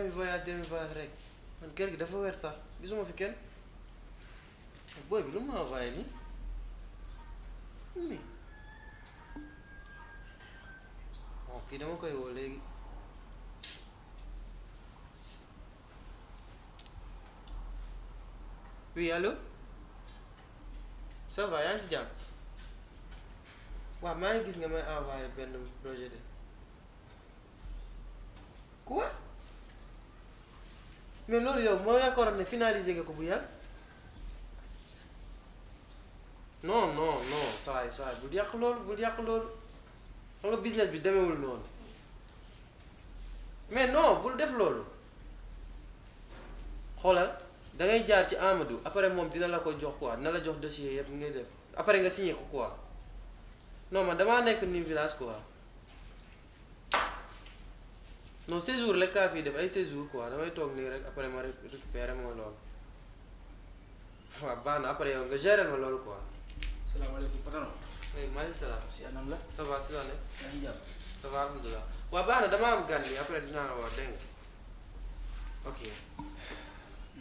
demi voyage rek man kër gi dafa weer sax gisuma fi kenn booy bi lu ma envoyé nii mais bon kii dama koy woo léegi oui allo ça va yaa ngi si jàmm waaw maa ngi gis nga may envoyé benn projet de quoi mais loolu yow moo yaakaaroon ne finalisé nga ko bu yàgg non saay bul yàq loolu xam nga business bi demewul noonu mais non bul def loolu xoolal da ngay jaar ci Amadou après moom dina la ko jox quoi dina la jox dossier yëpp ngay def après nga signé ko quoi non man damaa nekk ni village quoi non séjour rek laa fii def ay séjour quoi damay toog nii rek après ma récupérer mooy loolu waaw baax na après yow nga gérer ma loolu quoi. salaamaaleykum patron. oui maaleykum salaam. si anam la. ça va si la ne. yaa ngi jàpp. ça va alhamdulilah. waaw baax na damaa am gan bi après dinaa la wax dégg nga ok.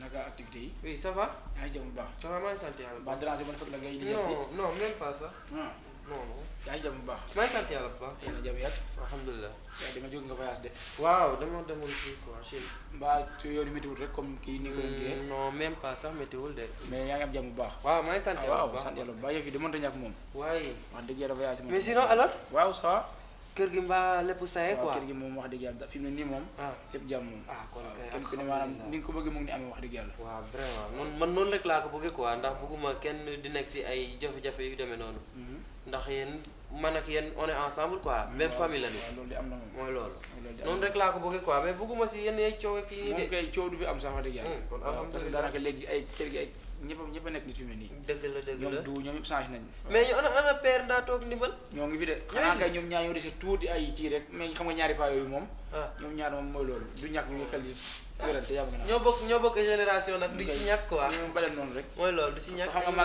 naka activité yi. oui ça va. yaa ngi jàmm bu baax. ça va maa ngi sant yàlla bu ba baax. déranger man fekk la ngay liggéey. non même pas ça. ah non. yaa ngi jàmm bu baax. maa ngi sant yàlla bu baax. yaa ngi jàmm yàgg. alhamdulilah. yaa dama jóg nga voyage de. waaw dama demoon fii quoi Chine. mbaa ci yoonu météo rek comme kii ni nga doon liggéey. non même pas sax météo de. mais yaa ngi am jàmm bu baax. waaw maa ngi sant yàlla bu waaw baax. sant yàlla bu baax yëf yi de mënta ñàkk moom. waaye. wax dëgg yàlla voyage moom. mais sinon alors. waaw ça va. kër gi mbaa lépp saye waaw quoi. kër gi moom wax dëgg yàlla fi mu ne nii moom. ah lépp jàmm moom. ah kon kay kenn ku ne maanaam ni nga ko bëggee mu ngi ni amee wax dëgg yàlla. waaw vraiment man noonu rek laa ko bëggee quoi ndax bëgguma kenn di nekk si ay jafe-jafe yu demee noonu. ndax yéen man ak yéen on est ensemble quoi même famille la ñu. waaw loolu de am na moom. mooy loolu. loolu de am na noonu rek laa ko bëggee quoi mais bëgguma si yenn ay coow ak yi nii moom de. kay coow du fi am sax wax dëgg yàlla. kon waaw parce que alhamdulilah daanaka léegi ay kër gi ay ñëpp a nekk nit fi mu ne nii. dëgg la ñoom du ñoom yëpp changé nañ. mais ñu ana père ndaa toog ndimbal. ñoo ngi fi de xanaa kay ñoom ñaar ñoo dese tuuti ay kii rek mais xam nga ñaari paa yooyu moom. ah ñoom ñaar moom mooy loolu du ñàkk ñu ngi xel di wéral te yàgg na. ñoo bokk génération nag du ci ñàkk quoi. ñoom baleen noonu rek. mooy loolu du si ñàkk xam nga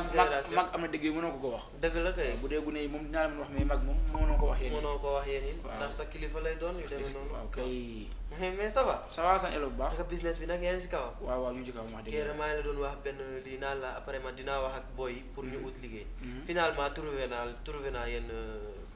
mag am na dëgg yi mënoo ko wax. dëgg la kay. bu dee gune yi moom dinaa la mën wax mais mag moom mënoo ko wax yéen. mënoo ko wax yéen waaw ndax sa kilifa lay doon yu demee noonu. waaw kay. mais ça va. ça va sant yàlla bu baax. naka business bi nag yaa ngi si kawam. waaw waaw ñu ngi ci kaw wax dëgg kii yàlla. maa ngi la doon wax benn lii naan la après man dinaa wax ak boy yi pour ñu ut liggéey. finalement trouvé naa yenn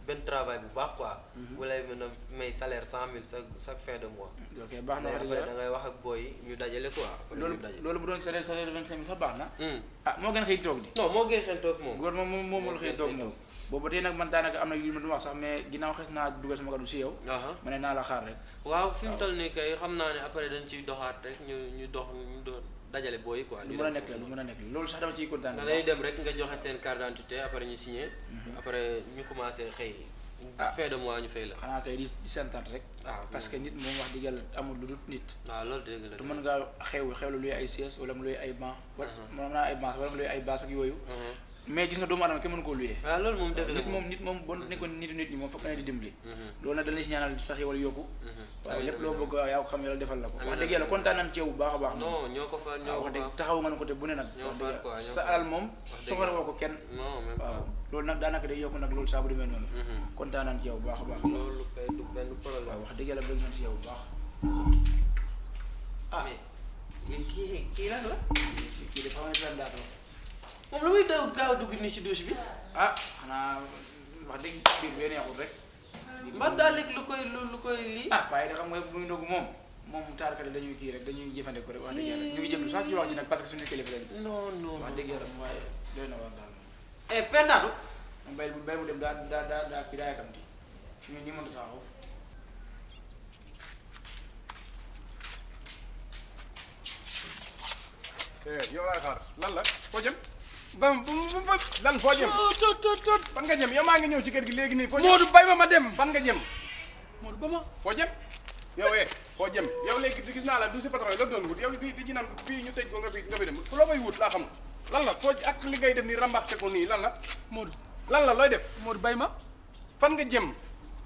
benn travail bu baax quoi. bu lay mën a may salaire 100 000 chaque fin de mois. ok baax na wax dëgg après yàlla da ngay wax ak boy yi ñu dajale quoi. loolu loolu bu doon salaire 25 000 sax baax na. Hmm. ah moo gën a xëy toog di. non moo gën xel toog moom. góor moom moo la xëy toog moom. boobu tey nag man daanaka am na yu ma doon wax sax mais ginnaaw xes naa dugal sama kàddu si yow. ma ne naa la xaar rek. waaw fi mu toll nii kay xam naa ne après dañ ciy doxaat rek ñu doon dajale booy quoi. lu mën a nekk la lu mën a nekk la loolu sax dama ciy kontaan. da ngay dem rek nga joxe seen carte d'identité après ñu signé. après ñu commencé xëy. fin de mois ñu fay la. xanaa kay di santaat rek. waaw parce que nit moom wax dëgg yàlla amul lu dul nit. waaw loolu dëgg la. te mën ngaa xewlu luy ay sièges wala mu luy ay banc. wala mën naa ay banc wala mu luy ay baas ak yooyu. mais gis nga doomu adama kenn mënu koo luyee. waaw loolu moom dëgg la nit moom boo nekkoon nit ñi moom foog na di dimbali. loolu nag dañ la si ñaanal sax wala yokku. waaw lépp loo bëgg yaa ko xam yàlla defal la ko. wax dëgg yàlla kontaan nañ ci yow bu baax a baax. non ñoo ko fa ñoo ko wax dëgg taxaw nga ne ko te bu ne nag. ñoo fa quoi sa alal moom soxla woo ko kenn. non même waaw loolu nag daanaka day yokku nag loolu saa bu demee noonu. kontaan nañ ci yow bu baax a baax. loolu kay du benn problème. waaw wax dëgg yàlla bëgg nañ ci yow bu baax. ah mais kii lan la. kii dafa am ay daa toog. moom lu muy daw gaaw dugg nii si douche bi. ah xanaa wax dëgg biir bee neexul rek. mbaa daal léegi lu koy lii. ah waaye da xam nga bu ñu doog moom taarkale dañuy kii rek dañuy jëfandikoo rek wax dëgg yàlla ñu ngi jëm sax ci wax ji nag parce que suñu kilifa lañ. non wax dëgg yàlla waaye doy na war daal. Pendaatu. moom bay mu dem daa kii daa yàkkamti fi ñu nii mënut a taxaw. yow laay xaar lan la foo jëm ba lan foo jëm fan nga jëm yow maa ngi ñëw ci kër gi léegi nii foo jëm Modou bay ma dem fan nga jëm Modou ba ma foo jëm yow foo jëm yow léegi gis naa la du si patron yi la doon wut yow fii di ci naan fii ñu tëj ko nga fi dem loo may wut laa xam lan la foo ak li ngay def nii rambaxte ko nii lan la Modou lan la looy def Modou bay ma fan nga jëm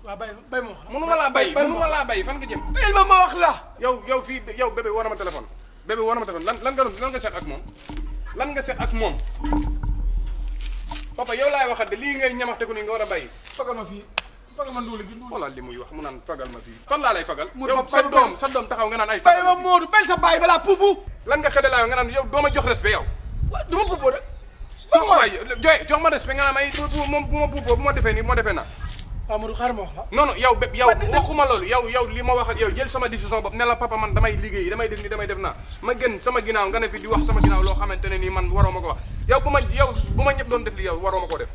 waaw bay ma wax la mënuma laa bay fan nga jëm bayil ma wax la yow fii yow bébé war na ma téléphone bébé war na ma téléphone lan nga seet ak moom lan nga seet ak moom papa yow laay waxat de lii ngay ñamaxte ko nii nga war a bàyyi fagal ma fii fagal ma nduuli gi xoolal li muy wax mu naan fagal ma fii fan laa lay fagal Modou yow ba sa doom taxaw nga naan ay bay fagal ma ma fii. Modou bay sa baay balaa puupu lan nga xëy laa nga naan yow doo ma jox respect yow. waaw du ma puupoo de jox ma respect nga naan ay bu ma bu ma defee nii bu ma defee naa. waaw Modou xaaral ma wax la non non yow waxuma loolu yow li ma wax ak yow jël sama décision bopp ne la papa man damay liggéey damay def ni damay def naa ma gën sama ginnaaw nga ne fi di wax sama ginnaaw loo xamante ne nii man waroo ma ko wax yow bu ma ñëpp doon def li yow waroo ma ko def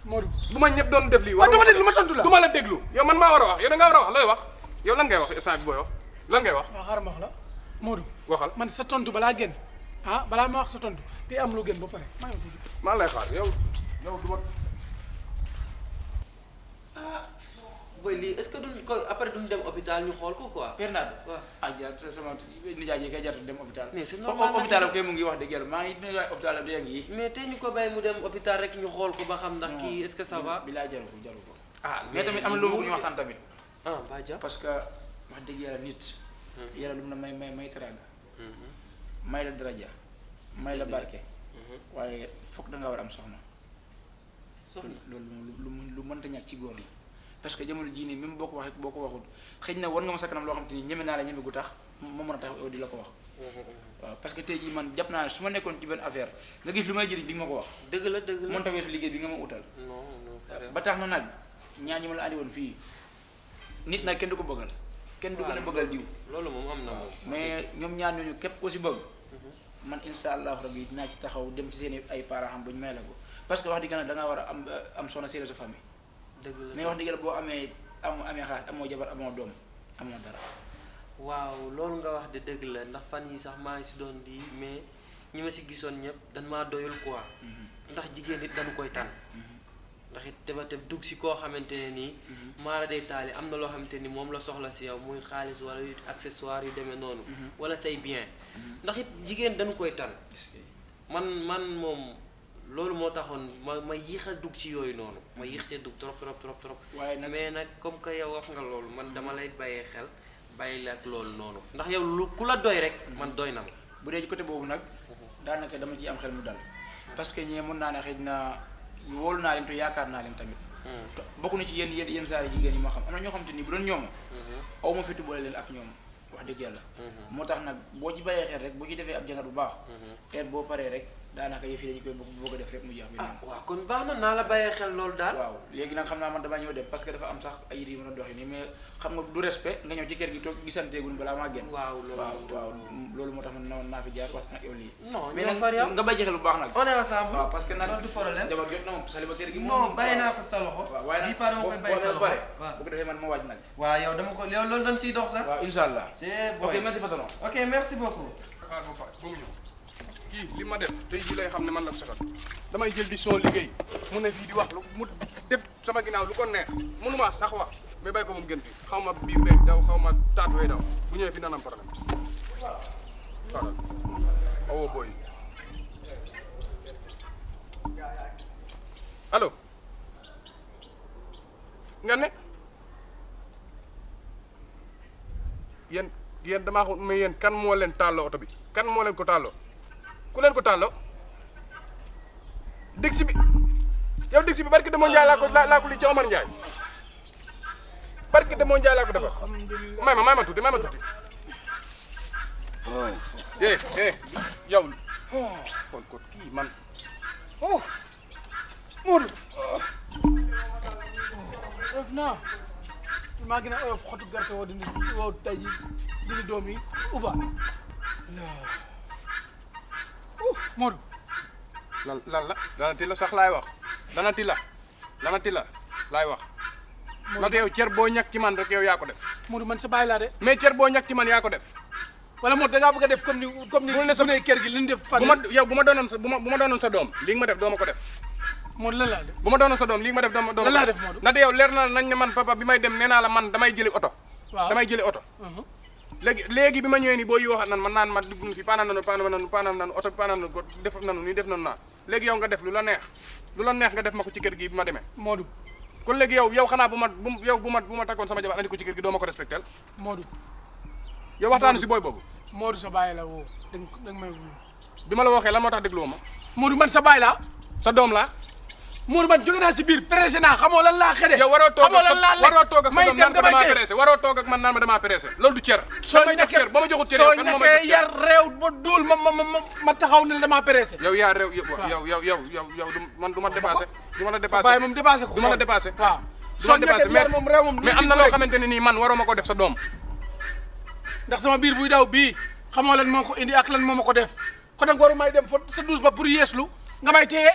Modou bu ma ñëpp doon def lii waaw dama déglu ma tontu la du ma la déglu yow man maa war a wax yow da nga war a wax looy wax yow lan ngay wax instant bi booy wax lan ngay wax waaw xaaral ma wax la Modou waxal man sa tontu balaa génn ah balaa ma wax sa tontu te am lu génn ba pare maa ngi tudd maa lay xaar yow du ma boy lii est-ce que duñ ko après duñ dem hôpital ñu xool ko quoi. Bernard waaw ah jar sama nijaay ji kay jartu dem hôpital mais c'est normal hôpital am kay mu ngi wax dëgg yàlla maa ngi nijaay hôpital am dégg ngi mais tey ñu ko bàyyi mu dem hôpital rek ñu xool ko ba xam ndax kii est-ce que ça va. bi laa jaru ko ah mais tamit am na lu ñu waxtaan tamit ah ba ja parce que wax dëgg yàlla nit yàlla lu mu la may teraanga may la daraja may la barke waaye foog da nga war a am soxna loolu lu mënta ñàkk ci góor yi parce que jamono jii nii même boo ko waxee boo ko waxul xëy na war nga ma sa kanam loo xam te ni ñeme naa la ñeme gu tax ma mën a tax yow di la ko wax waaw parce que tey jii man jàpp naa ne su ma nekkoon ci benn affaire nga gis lu may jëriñ di nga ma ko wax dëgg la mën ta weesu liggéey bi nga ma utal ba tax na nag ñaan ñi ma la andi woon fii nit nag kenn du ko bëggal kenn du gën a bëggal diw loolu moom am na moom mais ñoom ñaar ñooñu képp ko si bëgg man insha allahu rabbi dinaa ci taxaw dem ci seen ay parents xam ba ñu may la ko parce que wax dëgg da ngaa war a am soxna séeréer sa famille dëgg la mais wax dëgg boo amee xaalis amoo jabar amoo doom amoo dara waaw loolu nga wax de dëgg la ndax fan yi sax maa ngi si doon di mais ñi ma si gisoon ñëpp dañ maa doyul quoi ndax jigéen it dañu koy tànn ndax it teba teb dugg si koo xamante ne nii maara day taali am na loo xamante ni moom la soxla si yow muy xaalis wala accessoire yu demee noonu wala say bien ndax it jigéen dañu koy tànn man moom loolu moo taxoon ma yéex a dugg ci yooyu noonu ma yéex see dugg trop waaye nag mais nag comme que yow wax nga loolu man dama lay bàyyee xel bàyyi la ak loolu noonu ndax yow lu ku la doy rek man doy na ma bu dee ci côté boobu nag daanaka dama ciy am xel mu dal parce que ñee mën naa ne xëy na wóolu naa leen te yaakaar naa leen tamit bokk na ci yenn saa yi jigéen yi ma xam am na ñoo xam te ni bu doon ñooma aw ma fitu boole leen ak ñoom wax dëgg yàlla moo tax nag boo ci bàyyee xel rek boo ci defee ab jangat bu baax xeet boo paree rek daanaka yëf yi dañu koy bëgg a def rek mu jeex bi waaw kon baax na naa la bàyyee xel loolu daal waaw léegi nag xam naa man damaa ñëw dem parce que dafa am sax ay yite yu mën a doxi nii mais xam nga du respect nga ñëw ci kër gi toog gisanteegun balaa maa génn waaw loolu moo tax man naa fi jaar wax nag yow lii non mais ñoo nag far yow nga bàyyi xel bu baax nag on est ensemble waaw parce que nag loolu du problème jabar jot na moom célibataire gi non bàyyi naa ko sa loxo waaw waaye nag bii pare dama koy bàyyi sa loxo waaw bu ko defee man ma waaj nag waaw yow dama ko yow loolu dañ ciy dox sax waaw incha allah c'est ok boy merci patron ok merci beaucoup xaar ba pare ba mu ñëw kii li ma def tey jii lay xam ne man la ko saxal damay jël di son liggéey mu ne fii di wax lu mu def sama ginnaaw lu ko neex mënuma sax wax mais bàyyi ko moom gën fi xaw ma biir beeg daw xaw ma taat way daw bu ñëwee fi nanam problème xaaral awoo booy allo nga ne yéen damaa xam mais yéen kan moo leen tàlloo oto bi kan moo leen ko tàlloo ku leen ko tàlloo dëgsi bi yow dëgsi bi barki demoo Njaay laa ko li ci Omar Njaay barki demoo Njaay laa ko defar may ma tuuti yow xool ko kii man Modou oyof naa maa gën a oyof xotu gerte woo dindi woo tey ji dindi doom yi uba Modou lan la dana ti la sax laay wax dana ti la laay wax ndaxte yow cër boo ñàkk ci man rek yow yaa ko def Modou man sa bàyyi laa de mais cër boo ñàkk ci man yaa ko def wala Modou da ngaa bëgg a def comme ni bul ne sa kër gi li ñu def fan bu ma doonoon sa doom li nga ma def doo ma ko def Modou lan laa def bu ma doonoon sa doom li nga ma def doo lan laa def Modou ndaxte yow leer na nañ ne man papa bi may dem nee naa la man damay jëli oto waaw damay jëli oto léegi bi ma ñëwee nii boo yi waxaat nan man naan ma dugg fi paanaan nanu oto bi paanaan nanu ko def nanu nii def nanu naa léegi yow nga def lu la neex nga def ma ko ci kër gi bi ma demee Modou kon léegi yow xanaa bu ma takkoon sama jabar andi ko ci kër gi doo ma ko respectel Modou yow waxtaanu si booy boobu Modou sa bàyyi la woo danga may wuyu bi ma la waxee lan moo tax dégluwoo ma Modou man sa bàyyi laa sa doom laa Modou man jóge naa ci biir pressé naa xamoo lan laa xede. yow waroo toog ak sa doom naan ko damaa may pressé waroo toog ak man naan ma damaa pressé loolu du cër. soo damay jox cër ba ma joxut cër yow kan moo ma jox cër yar réew ba duul ma taxaw ne damaa pressé. yow yaa réew yow man du ma dépassé du ma la dépassé bàyyi moom dépassé ko du ma la dépassé waaw du ma la dépassé yar moom réew moom mais am na loo xamante ne nii man waroo ma ko def sa doom ndax sama biir buy daw bii xamoo lan moo ko indi ak lan moo ma ko def kon nag waru may dem fa sa douze ba pour yeeslu nga may téye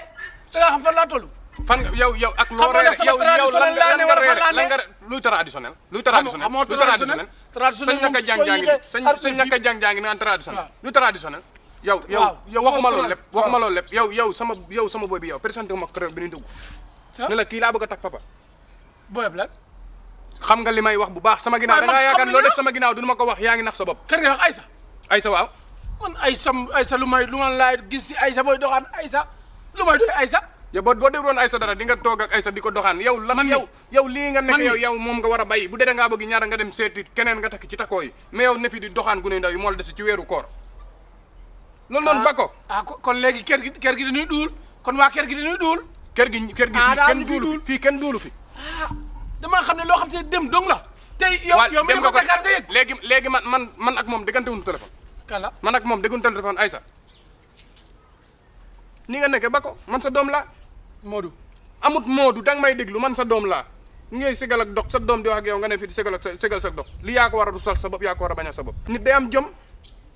da nga xam fan laa toll fan yow ak loo reere yow lan nga luy traditionnel luy traditionnel sañ naka jàng-jàngi naan traditionnel luy traditionnel yow waxuma loolu lépp yow sama boy bi yow présenté ma kër bi ñu dugg ne la kii laa bëgg a tak papa booyab lan xam nga li may wax bu baax sama ginnaaw da ngaa yaakaar loo def sama ginnaaw du ma ko wax yaa ngi nax sa bopp kër nga wax Aïssa waaw man Aïssa lu ma laay gis ci Aïssa booy doxaan Aïssa lu may doy Aïssa yow boo dégloon Aïssa dara di nga toog ak Aïssa di ko doxaan yow lan yow lii nga nekk yow moom nga war a bàyyi bu dee da ngaa bëgg ñaara nga dem seeti keneen nga takk ci takkoo yi mais yow ne fi di doxaan gu ne ndaw yi moo la des ci weeru koor loolu noonu ba ko kon léegi kër gi dañuy duul kon waa kër gi dañuy duul kër gi kenn duulu fii kenn duulu fi dama xam ne loo xam te dem dong la tey yow mi ne ko Dakar nga yëg léegi man ak moom déggante wuñu téléphone kala man ak moom déggante téléphone Aïssa ni nga nekke ba ko man sa doom laa Modou amut Modou danga may déglu man sa doom laa ngay ségal ak dox sa doom di wax ak yow nga ne fii di ségal sa dox li yaa ko war a rusal sa bopp yaa ko war a bañal sa bopp nit day am jom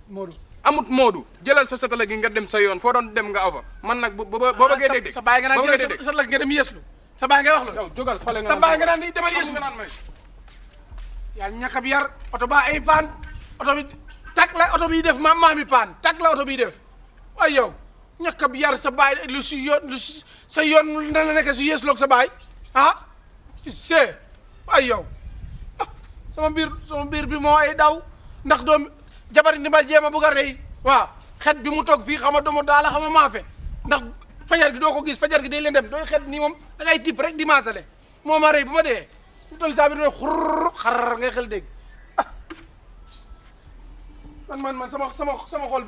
Modou amut Modou jëlal sa satala gi nga dem sa yoon foo doon dem nga aw fa man nag boo bëggee dégg sa baay nga naan jëlal sa satala gi nga dem yeeslu sa baay ngay wax loolu yow jógal fale nga sa baay nga naan di demal yeeslu yaa ñàkk bi yar oto ba ay paan oto bi tak la oto bi def maami paan tak la oto bi def waaye yow ñàkk bi yar sa baay lu si yoon sa yoon na la nekk si yeesloog sa baay fi see waaye yow sama biir bi moo ay daw ndax doom jabari ni ma jéem a bugg a rey waaw xet bi mu toog fii xama doomu daala xama maafe ndax fajar gi doo ko gis fajar gi day leen dem dooy xet nii moom da ngay tipp rek di maasale moo ma rey bu ma dee ñu toll saa biir mooy xar ngay xel dégg man sama xol